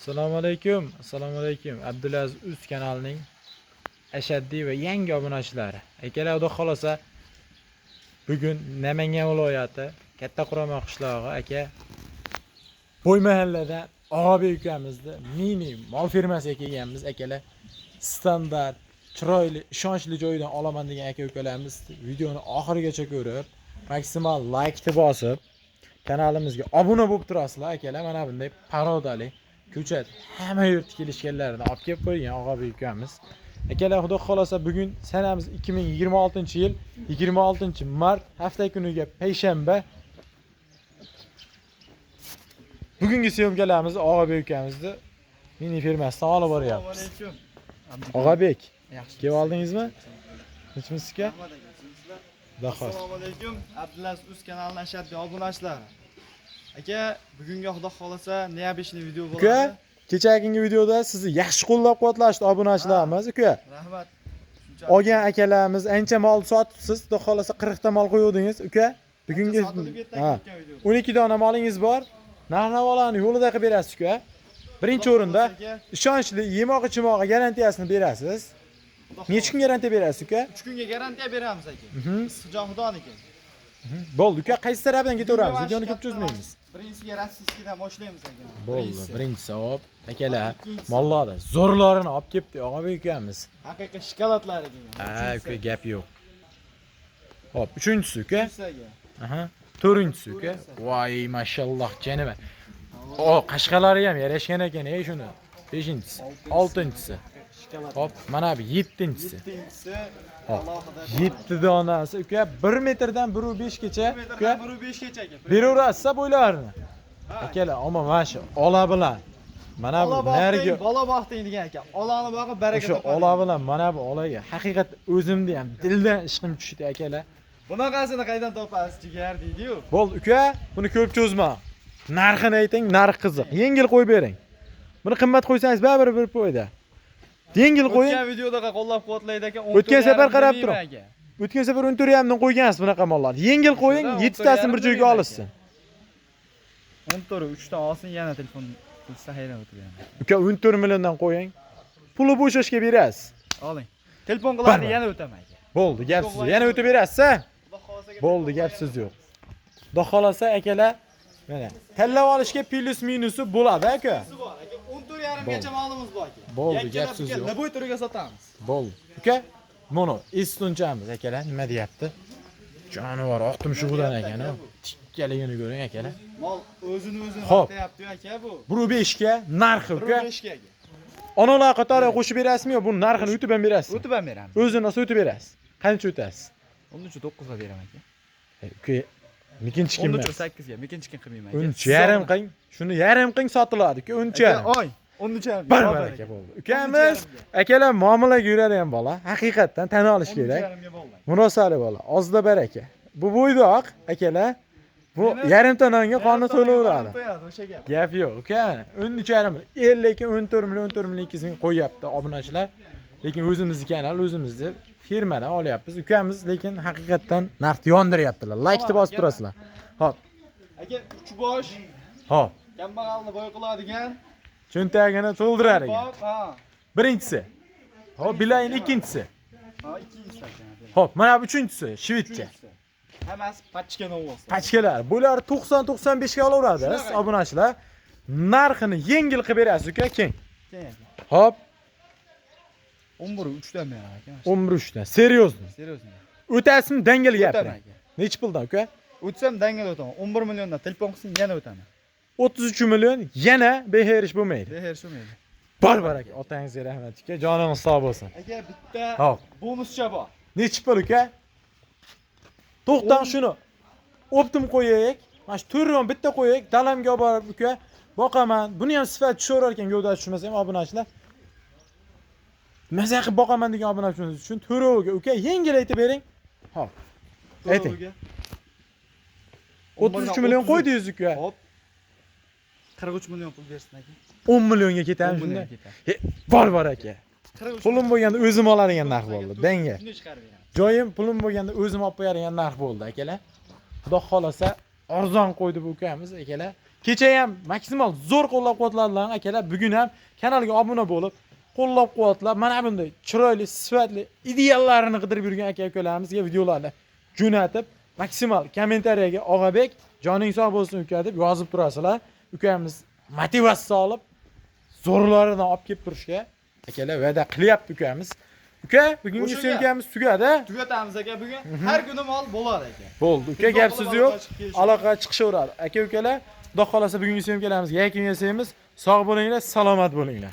Assalomu alaykum. Assalomu alaykum. Abdulaziz Uz kanalining ashaddiy va yangi obunachilari. Akalar, xudo xolasa bugun Namangan viloyati Kattaqurama qishlog'i aka Bo'y mahallada Og'abek ukamizni mini mol fermasiga kelganmiz akalar. Standart, chiroyli, ishonchli joydan olaman degan aka ukalarimiz videoni oxirigacha ko'rib, maksimal laykni bosib, kanalimizga obuna bo'lib turasizlar akalar. Mana bunday parodali ko'chat hamma yurt kelishganlarini olib kelib qo'ygan Og'abek ukamiz. Akalar, xudo xolasa bugun sanamiz 2026-yil 26 mart hafta kuniga payshanba. Bugungi syomkalarimizni Og'abek ukamizni mini fermasidan olib boryapmiz. Assalomu alaykum. Og'abek, Yaxshi. kelib oldingizmi? Tinchmisiz aka? Rahmat aka, sizlar? Xudo xohlasa. Assalomu alaykum. Abdulaziz Uz kanalining ashaddiy obunachilari. Aka, bugungi xudo xolasa необычный video Uka, bo'ladi. kechagi videoda sizni yaxshi qo'llab-quvvatlashdi obunachilarimiz, uka. Rahmat. Shuncha Olgan akalarimiz ancha mol sotibsiz, xudo xolasa 40 ta mol qo'yuvdingiz, uka. Bugungi sotilib ketdi ha, o'tgan videoda. 12 dona molingiz bor. Narx-navolarni yo'lida qilib berasiz, uka. Birinchi Xudo o'rinda xohlasa aka, ishonchli yemoq ichimog'i garantiyasini berasiz. Xudo Necha kun garantiya berasiz, uka? 3 kunga garantiya beramiz aka. Issiqjon xudoniki. Bo'ldi, uka, qaysi tarafidan ketaveramiz? Bugungi Videoni ko'p katta cho'zmaymiz. Birinchisiga российский dan boshlaymiz aka. Bo'ldi, Birinchisi. birinchisi hop. Akalar, Ikkinchisi. mollarni zo'rlarini olib kelibdi Og'abek ukamiz. Haqiqiy shokoladlar ekan. Ha, uka, gap yo'q. Hop, uchinchisi uka. Uchinchisi aka. Aha. To'rtinchisi uka. Voy, mashalloh, janima. O, qashqalari ham yarashgan ekan, ey shuni. Beshinchisi, oltinchisi. Shokolad. Hop, mana bu yettinchisi. Yettinchisi. Hop. Alohida. Yetti donasi uka 1 metrdan 1.5 gacha 1 uka metrdan 1.5 gacha aka. beraverasiz bo'ylarini. Ha. Akalar, ammo mana shu ola bilan mana bu Ola narigi boqding, bola boqding degan ekan. Olani boqib baraka o'sha topadi. ola bilan mana bu olaga haqiqat o'zimni ham dildan ishqim tushdi akalar. Bunaqasini qaydan topasiz jigar deydi-yu. Bo'ldi uka, buni ko'p cho'zma. Narxini ayting, narx qiziq. Yengil qo'yib bering. Buni qimmat qo'ysangiz baribir bir foyda. Yengil qo'ying. O'tgan videoda qo'llab-quvvatlaydi ekan. O'tgan safar qarab 14,5 turing. aka. O'tgan safar 14,5 dan qo'ygansiz bunaqa mollarni. Yengil qo'ying, O'shada yettitasini bir 14,5 joyga demayman olishsin. 14 3 dan olsin yana telefon qilsa hayron o'tib. Uka 14 milliondan qo'ying. Puli bo'shashga berasiz. Oling. Telefon qiladi Barbar. yana o'taman aka. Bo'ldi, gap so'z. Yana o'tib berasiz, a? Xudo xohlasa Bo'ldi, gap so'z yo'q. Xudo xolasa akalar, mana tanlab olishga plyus minusi bo'ladi aka. Bor aka. 14,5 gacha molimiz bor aka. Bo'ldi, gap so'z yo'q. Любой turiga sotamiz. Bo'ldi. Uka, mana estonchamiz akalar, nima deyapti? Jonivor oq tumshug'idan ekan, u. Tikkaligini ko'ring akalar. Mol o'zini o'zini Xo'p. maqtayapti-yu aka bu. 1.5 ga narxi uka. 1.5 ga aka. Onalar qatori qo'shib berasizmi yo buni narxini o'tib ham berasizmi? O'tib ham beramiz. O'zini narsa o'tib berasiz. Qancha o'tasiz? 13.9 ga beraman aka. Uka, mikinchi kim? 13.8 ga, mikinchi qilmayman aka. 13,5 qing. Shuni yarim qing sotiladi uka, 13,5. Oy, 13,5. Bir baraka bo'ldi. Ukamiz, akalar muomalaga yuradigan bola, haqiqatdan tan olish kerak. 13,5 ga bo'ldi. Murosali bola, ozda baraka. Bu bo'ydoq akalar, bu yarimta nonga qoni to'laveradi. To'yadi o'sha gap. Gap yo'q, uka. 13,5 el lekin 14 million, 14 million 200 ming qo'yyapti obunachilar. Lekin o'zimizni kanal, o'zimizni firmadan olyapmiz. Ukamiz lekin haqiqatdan narxni yondiryaptilar. Laykni bosib turasizlar. Xo'p, Aka, 3 bosh xo'p. kambag'alni boy qiladigan. Cho'ntagini to'ldirar ekan. Hop, ha. Birinchisi. Xo'p, Bilayin ikkinchisi. Ha, ikkinchisi aka. Xo'p, mana bu uchinchisi, shvedcha. Uchinchisi. Hammasi pachka novosi. Pachkalar. Bular 90-95 ga olaveradi, Shunaqa. obunachilar. Narxini yengil qilib berasiz uka, keng. Keyin aka. Xo'p, 11 3 dan beraman aka. 13 dan. Серьезно. Серьезно. O'tasizmi dangal O'taman gapiring. aka. Nechi puldan uka? O'tsam dangal o'taman. 11 milliondan telefon qilsin yana o'taman. 33 million yana beherish bo'lmaydi. Beher shumi. Bor baraka. Otangizga rahmat uka, joningiz sog' bo'lsin. Aka bitta Xo'p. bonuscha bor. Nechi pul uka? To'xtang shuni. Optim qo'yaylik. Mana shu to'rtdan bitta qo'yaylik, dalamga olib borib uka boqaman. Buni ham sifati tushaverar ekan, gavdasi tushmasa ham obunachilar. Maza qilib boqaman degan obunachilar uchun to'roviga uka yengil aytib bering. Xo'p. Ayting. To'roviga. 33 million qo'ydingiz uka. Hop. 43 million pul bersin aka. 10 millionga ketamiz 10 shunda. millionga ketadi. He, bor bor aka. 43 Pulim bo'lganda o'zim oladigan narx bo'ldi. Danga. Shunday chiqarib beramiz. Joyim pulim bo'lganda o'zim olib qo'yadigan narx bo'ldi akalar. Xudo xolasa arzon qo'ydi bu ukamiz akalar. Kecha ham maksimal zo'r qo'llab-quvvatladilar akalar. Bugun ham kanalga obuna bo'lib, qo'llab-quvvatlab, mana bunday chiroyli, sifatli ideallarini qidirib yurgan aka-ukalarimizga videolarni jo'natib, maksimal kommentariyaga "Og'abek, joning sog' bo'lsin uka" deb yozib turasizlar. Ukamiz motivatsiya olib, zo'rlaridan olib kelib turishga akalar va'da qilyapti ukamiz. Uka, bugungi O'shanga. съёмка miz tugadi. Tugatamiz aka bugun. Har kuni mol bo'ladi aka. Bo'ldi. Uka, Telefon gap qilib so'zi yo'q. aloqa chiqib kelish. Aloqa chiqishaveradi. Aka ukalar, Xudo xolasa bugungi съёмка larimizga yakun yasaymiz. Sog' bo'linglar, salomat bo'linglar.